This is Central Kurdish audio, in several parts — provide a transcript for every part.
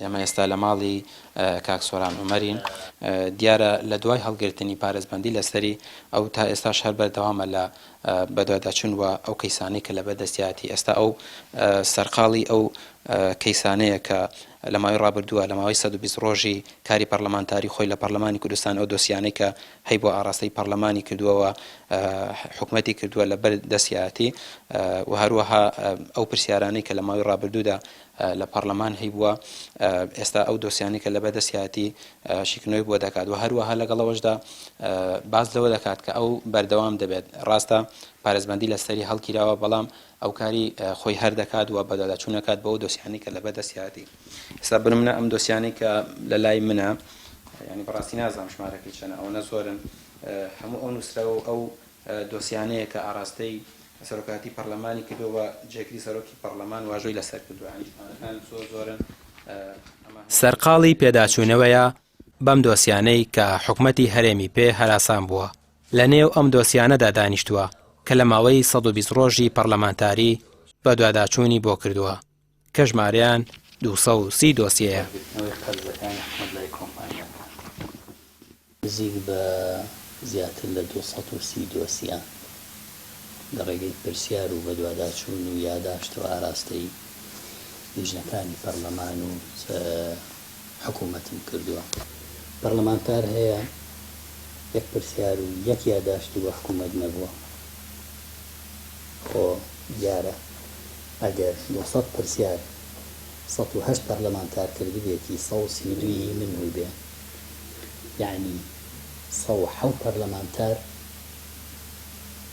ئێمە ئێستا لە ماڵی کاک سۆران عومەرین، دیارە لە دوای هەڵگرتنی پارێزبەندی لەسەری، ئەو تا ئێستاش هەر بەردەوامە لە بەدواداچوون و ئەو کەیسانەی کە لەبەر دەستیاتی، ئێستا ئەو سەرقاڵی ئەو کەیسانەیە کە لە ماوەی ڕابردووە لە ماوەی 120 ڕۆژی کاری پەرلەمانتاری خۆی لە پەرلەمانی کوردستان ئەو دۆسیانەی کە هەیبووە ئاڕاستەی پەرلەمانی کردووە و حکومەتی کردووە لەبەر دەستیاتی و هەروەها ئەو پرسیارانەی کە لە ماوەی ڕابردوودا لە پەڕلەمان هەیبووە ئێستا ئەو دۆسیانەی کە لەبەر دەستیاتی شیکردنەوەی بۆ دەکات و هەروەها لەگەڵ ئەوەشدا باس لەوە دەکات کە ئەو بەردەوام دەبێت ڕاستە پارێزبەندی لەسەری هەڵگیراوە بەڵام ئەو کاری خۆی هەر دەکات و بەدواداچوون دەکات بۆ ئەو دۆسیانەی کە لەبەر دەستیاتی ئێستا بنمونە ئەم دۆسیانەی کە لە لای منە یعنی بەڕاستی نازانم ژمارەکەی چەنە ئەوەنە زۆرن هەموو ئەو نووسراوە و ئەو دۆسیانەیە کە ئاراستەی سەرۆکایەتی پەڕلەمانی کردووە و جێگری سەرۆکی پەڕلەمان واژۆی لەسەر کردووە یانی ژمارەکان زۆر زۆرن ئەمە. سەرقاڵی پێداچوونەوەیە بەم دۆسیانەی کە حکومەتی هەرێمی پێ هەراسان بووە، لە نێو ئەم دۆسیانەدا دانیشتووە کە لە ماوەی 120 ڕۆژی پەڕلەمانتاری بەدواداچوونی بۆ کردووە کە ژمارەیان 230 دۆسیەیە. وەرگرتنەوەی قەرزەکانی حکومەت لای کۆمپانیاکان. نزیک بە زیاتر لە 230 دۆسیە لە ڕێگەی پرسیار و بەدواداچوون و یاداشتەوە ئاراستەی لیژنەکانی پەرلەمان و حکوومەتم کردووە. پەرلەمانتار هەیە یەک پرسیار و یەک یاداشتی بۆ حکوومەت نەبووە. خۆ دیارە ئەگەر 200 پرسیار 108 پەرلەمانتار کردبێتی 132 هی من بووبێ یەعنی 107 پەرلەمانتار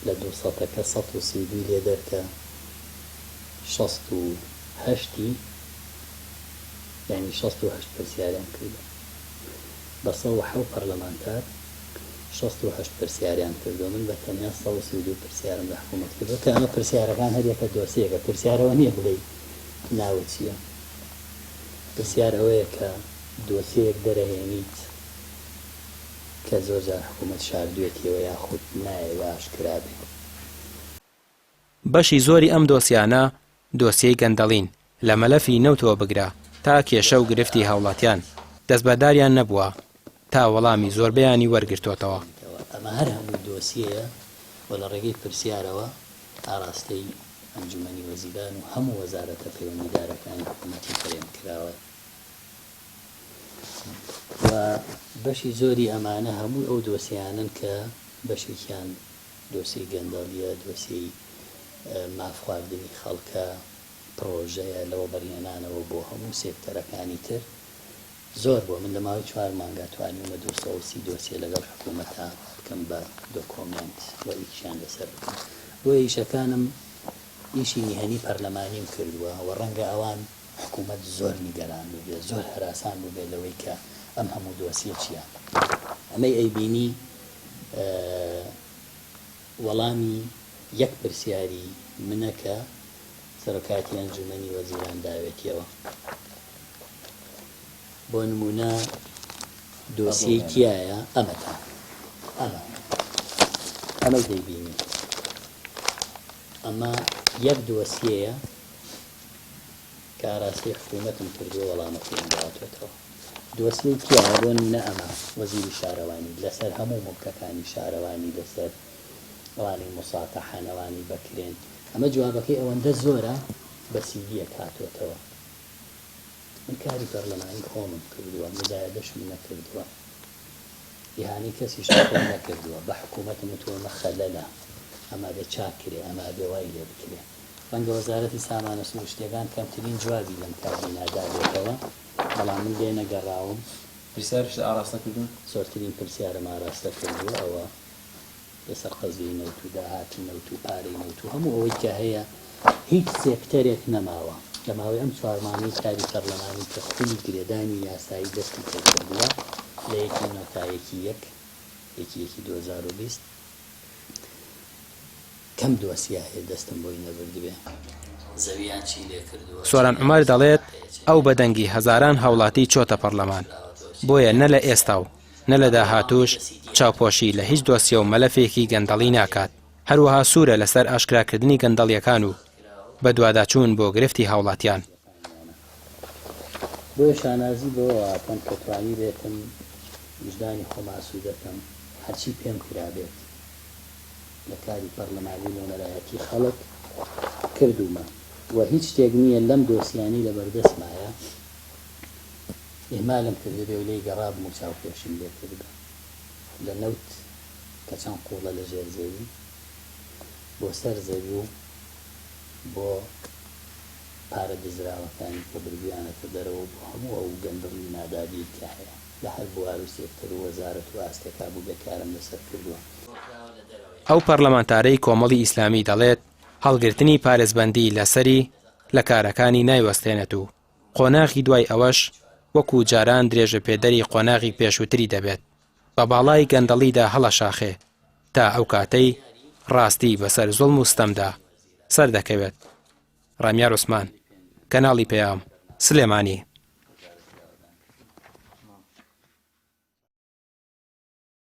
لە دوو سەتەکە 132 ی لێ دەرکە 68 ی یەعنی 68 پرسیاریان کردوە بە 107 پەرلەمانتار 68 پرسیاریان کردوە من بە تەنیا 132 پرسیارم لە حکوومەت کردوە کە ئەمە پرسیارەکان هەر یەکە دۆسیەکە پرسیار ئەوە نییە بڵێی ناوت چییە پرسیار ئەوەیە کە دۆسیەیەک دەرەهێنیت کە زۆر جار حکوومەت شاردوێتیەوە یاخود نایەوێ ئاشکرا بێ. بەشی زۆری ئەم دۆسیانە دۆسیەی گەندەڵین، لە مەلەفی نەوتەوە بگرە تا کێشە و گرفتی هاوڵاتیان، دەستبەرداریان نەبووە تا وەڵامی زۆربەیانی وەرگرتۆتەوە. ئەمە هەر هەمووی دۆسیەیە و لە ڕێگەی پرسیارەوە ئاراستەی ئەنجومەنی وەزیران و هەموو وەزارەتە پەیوەندیدارەکانی حکوومەتی هەرێم کراوە. و بەشی زۆری ئەمانە هەمووی ئەو دۆسیانەن کە بەشێکیان دۆسیەی گەندەڵیە، دۆسیەی ماف خواردنی خەڵکە، پڕۆژەیە لە وەبەرهێنانەوە بۆ هەموو سێکتەرەکانی تر زۆر بووە، من لە ماوەی چوار مانگا توانیومە 230 دۆسیە لەگەڵ حکوومەتا بکەم بە دۆکۆمێنت و ئیشیان لەسەر بکەم، بۆیە ئیشەکانم ئیشی میهەنی پەرلەمانیم کردووە و ڕەنگە ئەوان حکوومەت زۆر نیگەران بووبێ، زۆر هەراسان بووبێ لەوەی کە ئەم هەموو دۆسیە چییە. ئەمەی ئەیبینی وەڵامی یەک پرسیاری منە کە سەرۆکایەتی ئەنجوومەنی وەزیران داوێتیەوە. بۆ نموونە دۆسیەی تیایە ئەمەتان، ئەمە، ئەمەی دەیبینی، ئەمە یەک دۆسیەیە کە ئاراستەی حکوومەتم کردووە وەڵامەکەیم بۆ هاتۆتەوە. دۆسیەی تیایە بۆ نموونە ئەمە، وەزیری شارەوانی لەسەر هەموو موڵکەکانی شارەوانی لەسەر ئەوانەی موساتەحەن ئەوانەی بەکرێن ئەمە جوابەکەی ئەوەندە زۆرە بە سیدیەک هاتۆتەوە. من کاری پەرلەمانی خۆمم کردووە مزایەدەشم نەکردووە ئیهانەی کەسیشم پێ نەکردووە بە حکوومەتم وتووە ئەمە خەلەلە ئەمە ئەبێ چاک کرێ ئەمە ئەبێ وای لێ بکرێ. ڕەنگە وەزارەتی سامانە سروشتیەکان کەمترین جوابی لەم کابینە دابێتەوە، بەڵام من لێ نەگەڕاوم. پرسیارشت ئاراستە کردوون؟ زۆرترین پرسیارم ئاراستە کردووە ئەوە لەسەر قەزیەی نەوت و داهاتی نەوت و پارەی نەوت و هەموو ئەوەی کە هەیە، هیچ سێکتەرێک نەماوە لە ماوەی ئەم چوار مانگەی کاری پەرلەمانی کە خولی گرێدانی یاسایی دەستی پێکردووە لە یەکی نۆ تا یەکی یەک یەکی یەکی 2020، کەم دۆسیە هەیە دەستم بۆی نەبردبێ. زەویان چی لێ کردووە سۆران چەندیان عومەر دەڵێت، مساحەیە ئەو چەندیان بە دەنگی هەزاران هاوڵاتی چۆتە پەڕلەمان، بۆیە نە لە ئێستا و نە لە داهاتووش چاوپۆشی لە هیچ دۆسیە و مەلەفێکی گەندەڵی ناکات، هەروەها سوورە لەسەر ئاشکراکردنی گەندەڵییەکان و بەدواداچوون بۆ گرفتی هاوڵاتیان. بۆیە شانازی بەوەوە ئەکەم کە توانیبێتم ویژدانی خۆم ئاسوودە کەم، هەرچی پێم کرابێت لە کاری پەرلەمانی و نوێنەرایەتی خەڵک کردوومە و هیچ شتێک نییە لەم دۆسیانەی لەبەردەستمایە ئیهمالم کردبێ و لێی گەڕابم و چاوپێشیم لێ کردبێ. لە نەوت کە چەند قووڵە لە ژێر زەوی بۆ سەر زەوی و بۆ پارە دزراوەکانی کە بردویانەتە دەرەوە و بۆ هەموو ئەو گەندەڵی و نادادیەی کە هەیە لە هەر بوار و سێکتەر و وەزارەت و ئاستێکا بووبێ کارم لەسەر کردووە. ئەو پەرلەمانتارەی کۆمەڵی ئیسلامی دەڵێت، هەڵگرتنی پارێزبەندی لەسەری لە کارەکانی نایوەستێنێت و قۆناغی دوای ئەوەش وەکو جاران درێژەپێدەری قۆناغی پێشووتری دەبێت، بە باڵای گەندەڵیدا هەڵەشاخێ تا ئەو کاتەی ڕاستی بەسەر زوڵم و ستەمدا سەردەکەوێت. ڕامیار عوسمان، کەناڵی پەیام، سلێمانی.